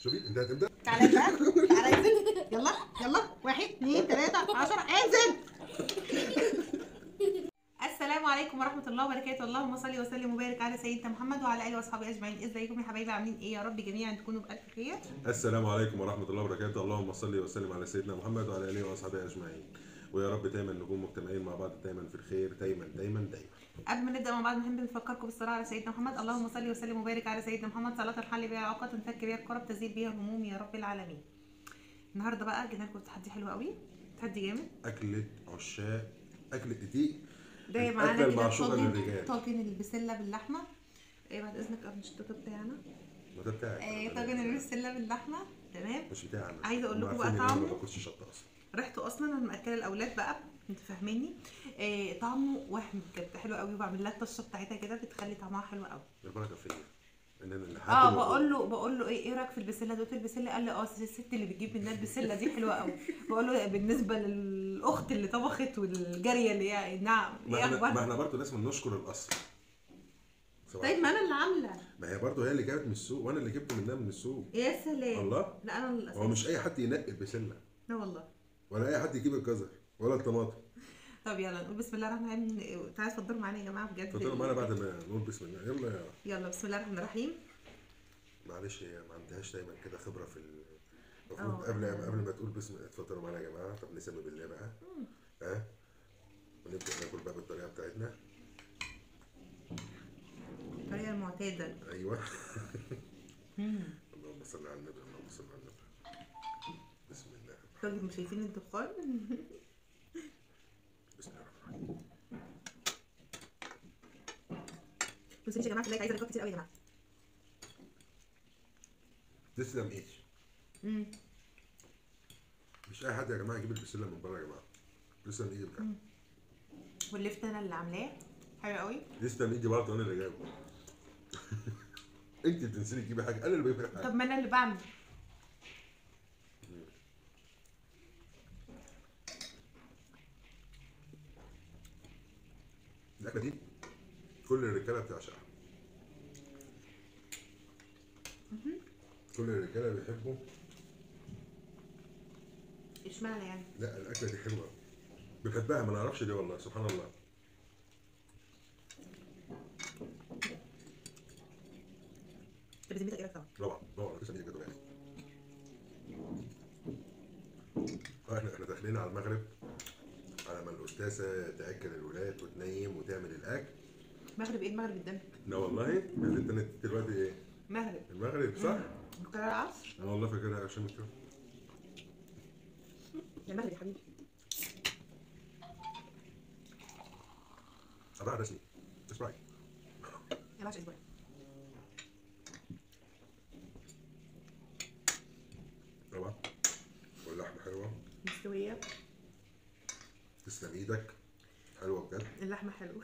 شوفي انت هتبدا. تعالى بقى، تعالى انزل، يلا يلا، 1 2 3 10 انزل. السلام عليكم ورحمة الله وبركاته، اللهم صل وسلم وبارك على سيدنا محمد وعلى اله واصحابه اجمعين. ازيكم يا حبايبي، عاملين ايه؟ يا رب جميعا تكونوا بالف خير. السلام عليكم ورحمة الله وبركاته، اللهم صل وسلم على سيدنا محمد وعلى اله واصحابه اجمعين، ويا رب دايما نكون مجتمعين مع بعض دايما في الخير، دايما دايما دايما. قبل ما نبدا مع بعض نحب نفكركم بالصلاة على سيدنا محمد، اللهم صل وسلم وبارك على سيدنا محمد، صلاة الحل بها العقد، تنفك بها الكرب، تزيل بها الهموم يا رب العالمين. النهارده بقى جينا لكم تحدي حلو قوي، تحدي جامد، اكله عشاق، اكله دي ده معانا كده طاجن البسله باللحمه. ايه بعد اذنك قبل الشطه بتاعنا، ما ده بتاعك. ايه طاجن البسله باللحمه، تمام، مش بتاعنا. عايزه اقول لكم بقى طعمه، ما باكلش شطه اصلا، ريحته اصلا انا مأكله الاولاد بقى، انتوا فاهميني. إيه طعمه وهم بجد حلو قوي، وبعمل لها الطشه بتاعتها كده بتخلي طعمها حلو قوي. البركة فيا ان انا اللي بقول له ايه رايك في البسله دوت البسله؟ قال لي الست اللي بتجيب منها البسله دي حلوة قوي. بقول له بالنسبة للاخت اللي طبخت والجاريه اللي هي نعم، ايه اخبارها؟ ما احنا برضه لازم نشكر الاصل. طيب ما انا اللي عامله، ما هي برضه هي اللي جابت من السوق وانا اللي جبت منها من السوق. يا سلام الله. لا انا اللي هو مش اي حد ينقي البسله. لا والله، ولا اي حد يجيب الجزر ولا الطماطم. طب يلا نقول بسم الله الرحمن الرحيم. تعالوا اتفضلوا معانا يا جماعة بجد، اتفضلوا معانا بعد ما نقول بسم الله. يلا يلا بسم الله الرحمن الرحيم. معلش هي ما عندهاش دايما كده خبره في المفروض قبل ما تقول بسم الله. اتفضلوا معانا يا جماعة. طب نسمي بالله بقى، ها، ونبدا ناكل بقى بالطريقة بتاعتنا، الطريقة المعتادة. ايوه. اللهم صل على النبي، اللهم صل على النبي. بسم الله. طب مش شايفين الدخان؟ بسم الله الرحمن الرحيم. بصوا يا جماعة، عايزه لايكات كتير قوي يا جماعة. تسلم ايدي. مش اي حد يا جماعة يجيب البسله من بره يا جماعة. تسلم ايدي بجد. واللفت انا اللي عاملاه حلو قوي. تسلم ايدي برضه، انا اللي جايبه. انت بتنسي تجيبي حاجة، انا اللي بجيب حاجة. طب ما انا اللي بعمل. الاكلة دي كل الرجالة بتعشقها. كل الرجالة بيحبوا. اشمعنى يعني؟ لا الاكلة دي حلوة، بنحبها ما نعرفش ليه والله، سبحان الله. طب بذمتك ايه رايك؟ طبعا طبعا تسلم ايدك يا جدع. احنا داخلين على المغرب، على ما الاستاذة تاكل الولاد وتنيم وتعمل الاكل. مغرب ايه؟ المغرب قدامك. لا والله اللي انت دلوقتي ايه؟ مغرب. المغرب صح؟ فاكرها العصر؟ انا والله فاكرها عشان كده. المغرب يا حبيبي. صباح رسمي. اسبوعي. يا باشا اسبوعي. طبعا واللحمة حلوة. مستوية. تسلم ايدك، حلوة بجد. اللحمة حلوة.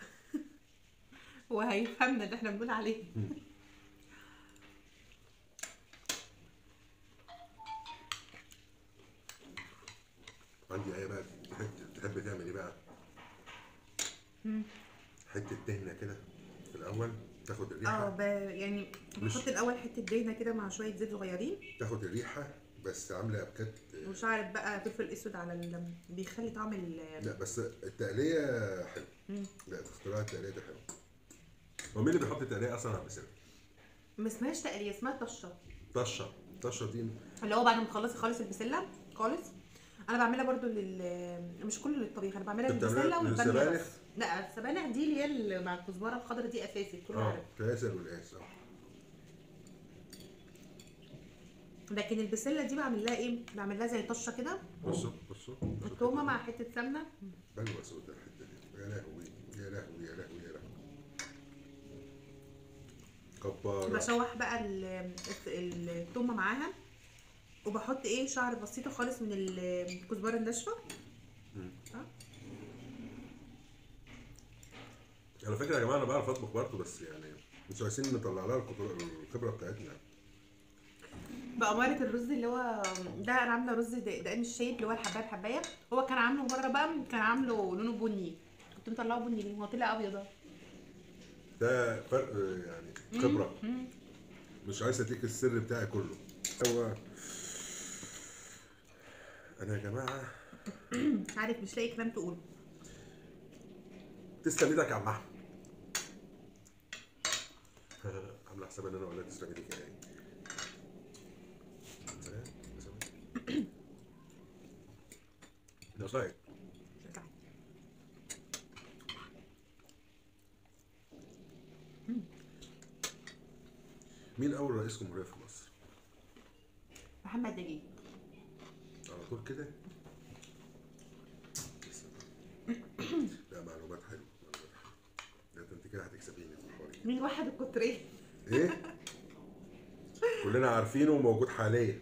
هو هيفهمنا اللي احنا بنقول عليه. عندي ايه بقى؟ تحب تعمل ايه بقى؟ حتة دهنه كده في الاول، تاخد الريحة. يعني بحط الاول حتة دهنه كده مع شوية زيت صغيرين، تاخد الريحة، بس عامله بجد. وشعرة بقى فلفل اسود على بيخلي طعم لا بس التقليه حلو. لا اختراع التقليه ده حلو. هو مين اللي بيحط التقليه اصلا على البسله؟ ما اسمهاش تقليه، اسمها طشه. طشه، طشه دي اللي هو بعد ما تخلصي خالص البسله خالص. انا بعملها برضو مش كله للطبيخ، انا بعملها للبسله والباميه بس. لا السبانخ دي اللي هي مع الكزبره الخضراء دي اساسي، كله عارف. العسل والقاس. لكن البسله دي بعمل لها ايه؟ بعمل لها زي طشه كده. بصوا بصوا التومه مع حتة سمنه. بلوه سودا الحتة دي. يا لهوي يا لهوي يا لهوي يا لهوي. كبارة. بشوح بقى التومه معاها، وبحط ايه شعر بسيطة خالص من الكزبره الناشفه. على فكرة يا جماعة انا بعرف اطبخ برضه، بس يعني مش عايزين نطلع لها الخبرة بتاعتنا. بأمارة الرز اللي هو ده، انا عامله رز دقن الشيب اللي هو الحبايه بحبايه. هو كان عامله مرة بقى، كان عامله لونه بني، كنت مطلعه بني ليه؟ هو طلع ابيض. ده فرق يعني خبره. مش عايز اديك السر بتاعي كله. هو انا يا جماعة مش عارف، مش لاقي كلام تقوله. تسلم ايدك يا عم احمد. عامله حساب ان انا اقول لها تسلم ايدك يعني. ده صحيح. مين اول رئيس جمهورية في مصر؟ محمد نجيب. على طول كده؟ لا معلومات حلوة، معلومات حلوة. ده انت كده هتكسبيني في الحوار. مين واحد القطرين؟ ايه؟ كلنا عارفينه وموجود حاليا.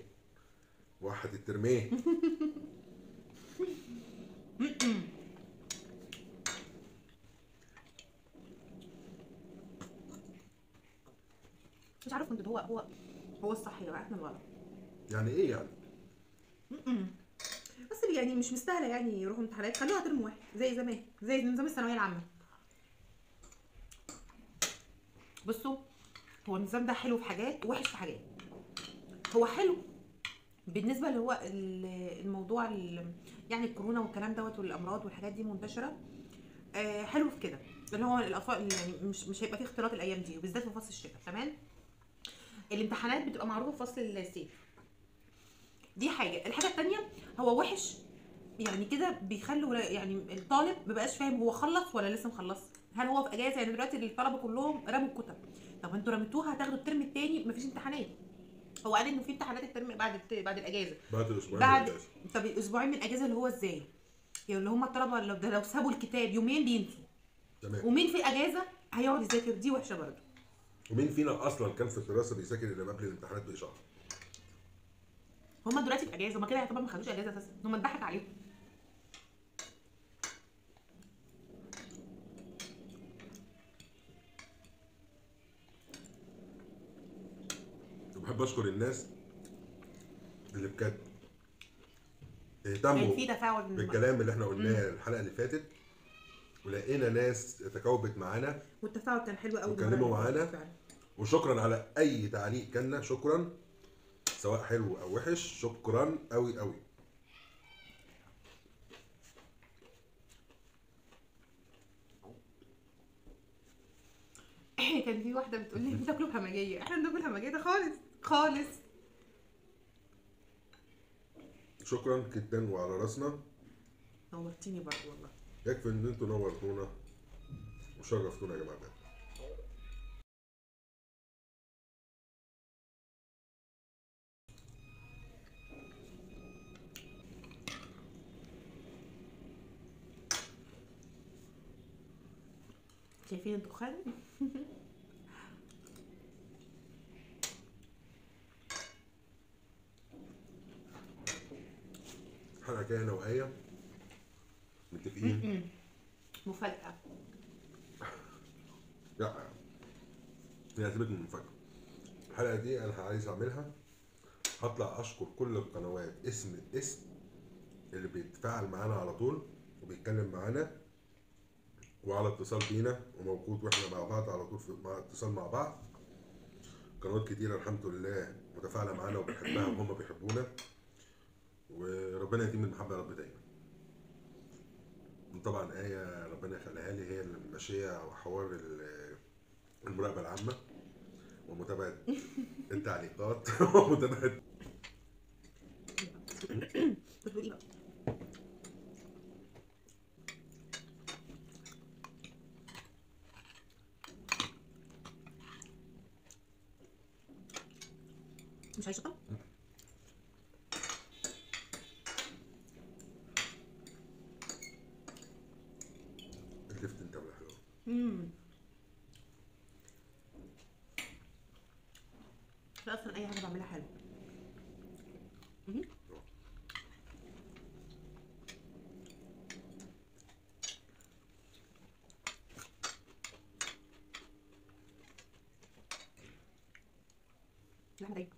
واحد الترميه. مش عارف انت هو الصح يا جماعة، احنا الغلط. يعني ايه يعني؟ بس يعني مش مستاهلة يعني يروحوا امتحانات، خلوها ترم واحد زي زمان، زي نظام الثانوية العامة. بصوا هو النظام ده حلو في حاجات ووحش في حاجات. هو حلو بالنسبة اللي هو الموضوع يعني الكورونا والكلام دوت والامراض والحاجات دي منتشرة. حلو في كده اللي هو الاطفال يعني مش هيبقى فيه اختلاط الايام دي، وبالذات في فصل الشتاء. تمام، الامتحانات بتبقى معروفة في فصل الصيف، دي حاجة. الحاجة الثانية هو وحش يعني كده بيخلوا يعني الطالب مبقاش فاهم هو خلص ولا لسه مخلص، هل هو في اجازه؟ يعني دلوقتي الطلبة كلهم رموا الكتب، طب انتوا رميتوها هتاخدوا الترم الثاني مفيش امتحانات. هو قال انه في امتحانات الترم بعد الاجازة، بعد اسبوعين بعد من الاجازة. طب الاسبوعين من الاجازة اللي هو ازاي؟ يعني اللي هم الطلبة لو سابوا الكتاب يومين بينسوا. تمام. ومين في الاجازة هيقعد يذاكر؟ دي وحشة برضه. ومين فينا اصلا كان في الدراسة بيذاكر اللي قبل الامتحانات بشهر؟ هم دلوقتي في اجازه، هم كده يعتبر ما خدوش اجازه اساسا، هم اتضحك عليهم. بحب اشكر الناس اللي بجد اهتموا بالكلام اللي احنا قلناه الحلقة اللي فاتت، ولقينا ناس تجاوبت معانا والتفاعل كان حلو قوي واتكلموا معانا. وشكرا على اي تعليق كان، شكرا سواء حلو او وحش، شكرا قوي قوي. كان في واحدة بتقول لي بتاكلوا بهمجيه، احنا بناكل همجية ده خالص خالص. شكرا جدا وعلى راسنا. نورتيني برضه والله، يكفي ان انتوا نورتونا وشرفتونا يا جماعة. شايفين الدخان؟ حلقة جاية انا وآية متفقين؟ مفاجأة. لا هي سيبك من المفاجأة. الحلقة دي انا عايز اعملها، هطلع اشكر كل القنوات اسم اسم اللي بيتفاعل معانا على طول وبيتكلم معانا وعلى اتصال بينا وموجود، واحنا مع بعض على طول مع اتصال مع بعض. قنوات كتيرة الحمد لله متفاعلة معانا وبنحبها وهم بيحبونا، وربنا يديم المحبة يا رب دايما. طبعا آية ربنا يخليها لي، هي اللي ماشية حوار المراقبة العامة ومتابعة التعليقات ومتابعة. مش عايزة شطة؟ اللفت انت ولا حلوة. لا اصلا اي حاجة بعملها حلوة. لحمة دايما.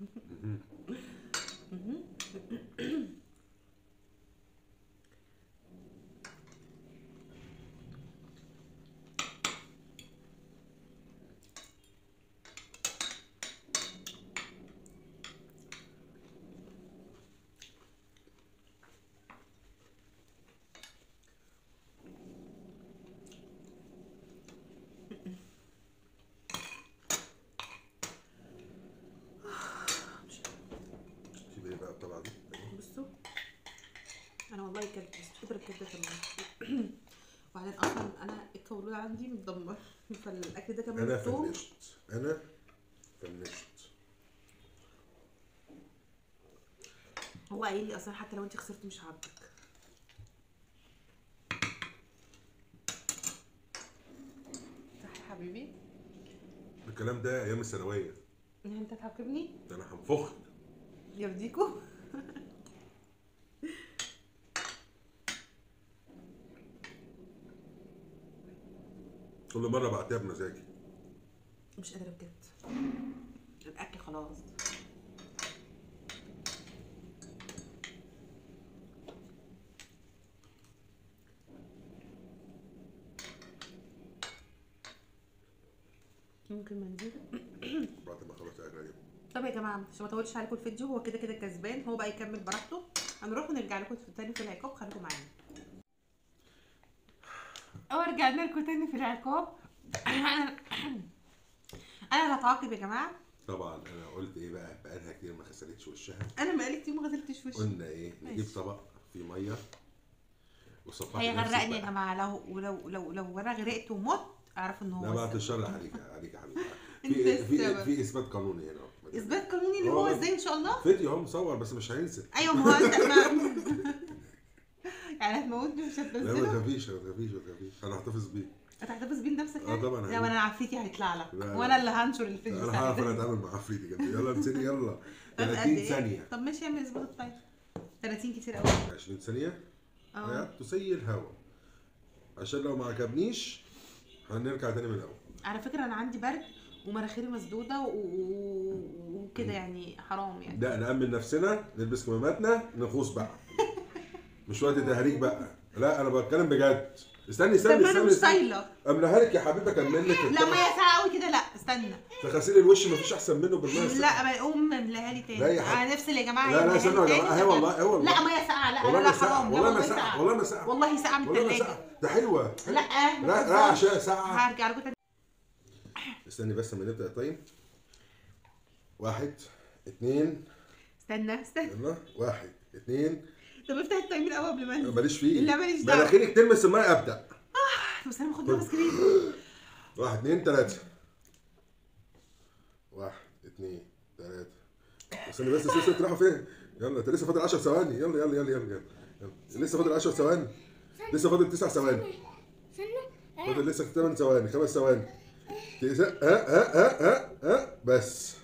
الكبده تمام. وبعدين اصلا انا الكولون عندي متدمر، فالاكل ده كمان انا فنشت، انا فنشت. هو قايل لي اصلا حتى لو انت خسرتي مش هعاقبك. صح يا حبيبي؟ الكلام ده ايام الثانوية. انت هتعاقبني؟ ده انا هنفخك. يرضيكوا؟ كل مرة بعتها بمزاجي. مش قادرة بجد، الاكل خلاص. ممكن منديل بعد ما اخلص الاكلة دي. طب يا جماعة عشان ما اطولش عليكم الفيديو، هو كده كده كسبان، هو بقى يكمل براحته. هنروح ونرجع لكم تاني في العقاب، خليكم معانا. رجعنا لكم تاني في العقاب. انا اللي هتعاقب يا جماعة. طبعا انا قلت ايه بقى، بقالها كتير ما غسلتش وشها. انا بقالي كتير ما غسلتش وشي. قلنا ايه، نجيب طبق فيه مية وصفحت. هيغرقني يا جماعة، لو لو لو لو انا غرقت ومت اعرف ان هو. لا بعد الشر عليك عليك يا حبيبي. في في في اثبات قانوني هنا. اثبات قانوني اللي هو ازاي ان شاء الله؟ فيديو هو مصور بس مش هينزل. ايوه ما هو انت يعني هتموتني مش هتنزله؟ لا ما تخافيش ما تخافيش ما تخافيش، انا هحتفظ بيه. هتحتفظ بيه لنفسك يعني؟ اه طبعا. لا انا عفريتي هيطلع لك، وانا اللي هنشر الفيديو. انا هعرف انا اتعامل مع عفريتي كده. يلا ابتدي يلا. 30 ثانية. طب ماشي اعمل اظبط ال time. 30 كتير قوي. 20 ثانية. اه تسيل الهوا عشان لو ما عجبنيش هنرجع تاني من الاول. على فكرة انا عندي برد ومناخيري مسدودة وكده يعني حرام يعني. لا نأمن نفسنا، نلبس كماماتنا، نغوص بقى. مش وقت تهريج بقى. لا انا بتكلم بجد. استني استني استني. انا مش سايله. املاها لك يا حبيبي، اكمل لك. لا مية ساقعه قوي كده. لا استنى. تغسلي الوش مفيش احسن منه بالمية الساقعه. لا قوم املاها لي تاني. انا نفسي يا جماعة. لا لا استنوا يا جماعة، اهي والله اهي والله. لا مية ساقعه. لا لا حرام. والله ما ساقعه، والله ما ساقعه، والله ساقعه من الثلاجة. ده حلوة. لا لا لا عشان ساقعه. هرجع لكم تاني. استني بس اما نبدا ال time. 1 2. استنى استنى. يلا 1 2. طب افتح ال timer الاول قبل ما انزل. ماليش فيه. لا ماليش دعوه. مناخيرك تلمس المية ابدا. طب استنى باخد نفس كبير. 1 2 3. 1 2 3. استني بس استني راحوا فين؟ يلا انت لسه فاضل 10 ثواني. يلا يلا يلا يلا يلا. لسه فاضل 10 ثواني. لسه فاضل 9 ثواني. فاضل لسه 8 ثواني، 5 ثواني. ها ها ها ها ها بس.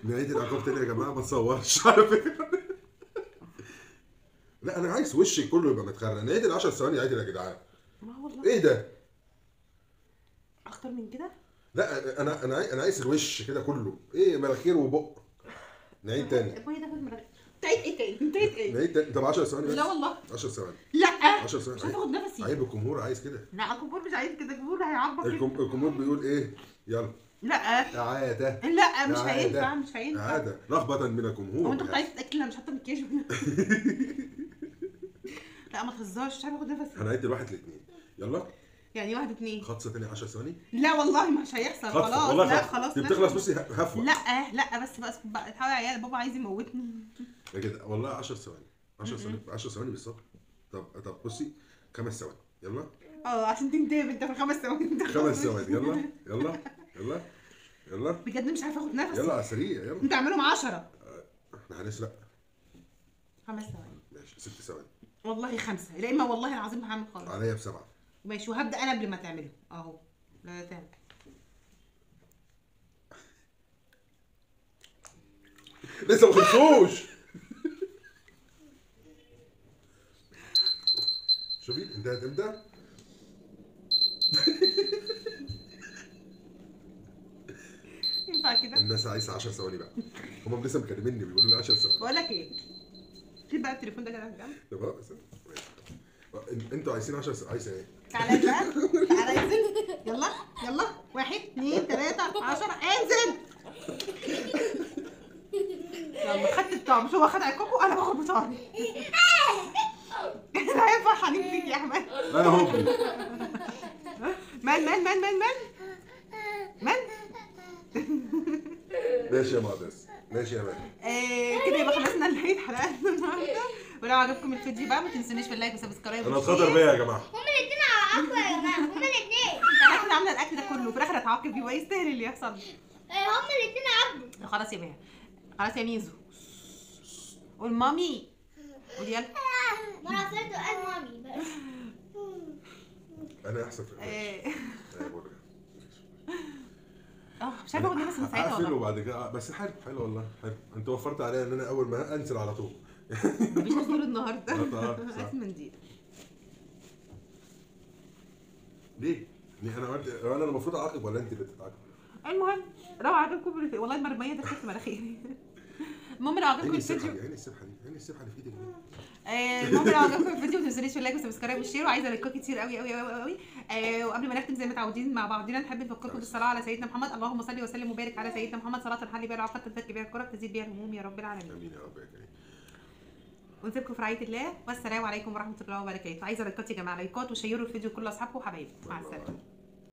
نعيد العقاب تاني يا جماعة، ما تصورش على فكرة. لا انا عايز وشي كله يبقى متخرق. نعيد ال 10 ثواني عادي يا جدعان. ما والله ايه ده؟ اكتر من كده؟ لا انا انا عايز الوش كده كله، ايه مناخير وبق. نعيد تاني. تعيد ايه تاني؟ تعيد ايه؟ نعيد تاني. طب 10 ثواني بس. لا والله 10 ثواني. لا 10 ثواني. مش هتاخد نفسي. عيب، الجمهور عايز كده. لا الجمهور مش عايز كده، الجمهور هيعبط. الجمهور بيقول ايه؟ يلا. لا إعادة. لا مش هينفع، مش هينفع. إعادة رغبة من الجمهور. هو انت كنت عايز تتأكد انا مش حاطة مكياج؟ لا ما تهزرش، مش عارفة اخد نفسي. هنعد الواحد لاثنين. يلا. يعني 1 2. خطسة تاني 10 ثواني. لا والله مش هيحصل. خلاص لا خلاص. دي بتخلص بصي هفوة. لا لا بس بقى اسكت بقى، اتحاول يا عيال، بابا عايز يموتني. يا كده والله 10 ثواني، 10 ثواني، 10 ثواني بالظبط. طب بصي 5 ثواني. يلا. عشان تنتهي انت في 5 ثواني. 5 ثواني. يلا يلا يلا يلا. بجد مش عارفه اخد نفسي. يلا على السريع يلا. انت اعملهم 10. احنا هنسرق. 5 ثواني. ماشي 6 ثواني. والله 5، لا اما والله العظيم هعمل خالص. عليا ب7. ماشي وهبدا انا قبل ما تعمله اهو. لا تعمل. لسه ما خلصوش. شوفي انتهت امتى؟ ينفع كده؟ الناس عايزه 10 ثواني بقى. هم لسه مكلميني بيقولوا لي 10 ثواني. بقول لك ايه؟ شيل بقى التليفون ده كده على جنب. طب انتوا عايزين 10 ثواني، عايزه ايه؟ تعالى بقى، تعالى انزل. يلا يلا 1 2 3 10 انزل. يلا خدت الطعم، مش هو خد عقابه انا باخد بطعمي. العيال فرحانين فيك يا احمد. انا هوبي. من من من من من من. ماشي يا معتز. ماشي يا مان. كده يبقى خلصنا نهاية حلقتنا النهارده، ولو عجبكم الفيديو بقى ما تنسونيش في ال like و subscribe. انا اتخاطر بيا يا جماعة. هما الاثنين عاقبوا يا جماعة، هما الاثنين. يعني احنا عامله الاكل ده كله في الاخر اتعاقب، يبقى يستاهل اللي يحصل. هما الاثنين عاقبوا. خلاص يا ماهر، خلاص يا ميزو، قول مامي، قول يلا. ما انا قفلت وقال مامي بس. انا احسن في مش عارفه اخد نفسي من ساعتها والله. وبعد كده بس حلو حلو والله حلو، انت وفرت عليا ان انا اول ما انزل على طول. مفيش نزول النهارده. هات منديل. ليه؟ ليه انا قلت انا المفروض اعاقب ولا انت اللي بتتعاقب؟ المهم لو عجبكم والله المرميه دخلت في مناخيري. المهم لو عجبكم الفيديو، عيني السبحة دي، عيني السبحة اللي في ايدك دي. المهم لو عجبكم الفيديو ما تنسونيش في ال like و subscribe وال share، وعايزه لايكات كتير قوي قوي قوي قوي. وقبل ما نختم زي ما متعودين مع بعضينا نحب نفكركم بالصلاة على سيدنا محمد. اللهم صل وسلم وبارك على سيدنا محمد، صلاة تنحل بها العقد، تنفك بها الكرب، تزيد بها الهموم يا رب العالمين. امين يا رب يا كريم. ونسيبكم في رعاية الله، والسلام عليكم ورحمة الله وبركاته. عايزه لايكات يا جماعة، لايكات وشيروا الفيديو كل اصحابكم وحبايبكم. مع السلامة.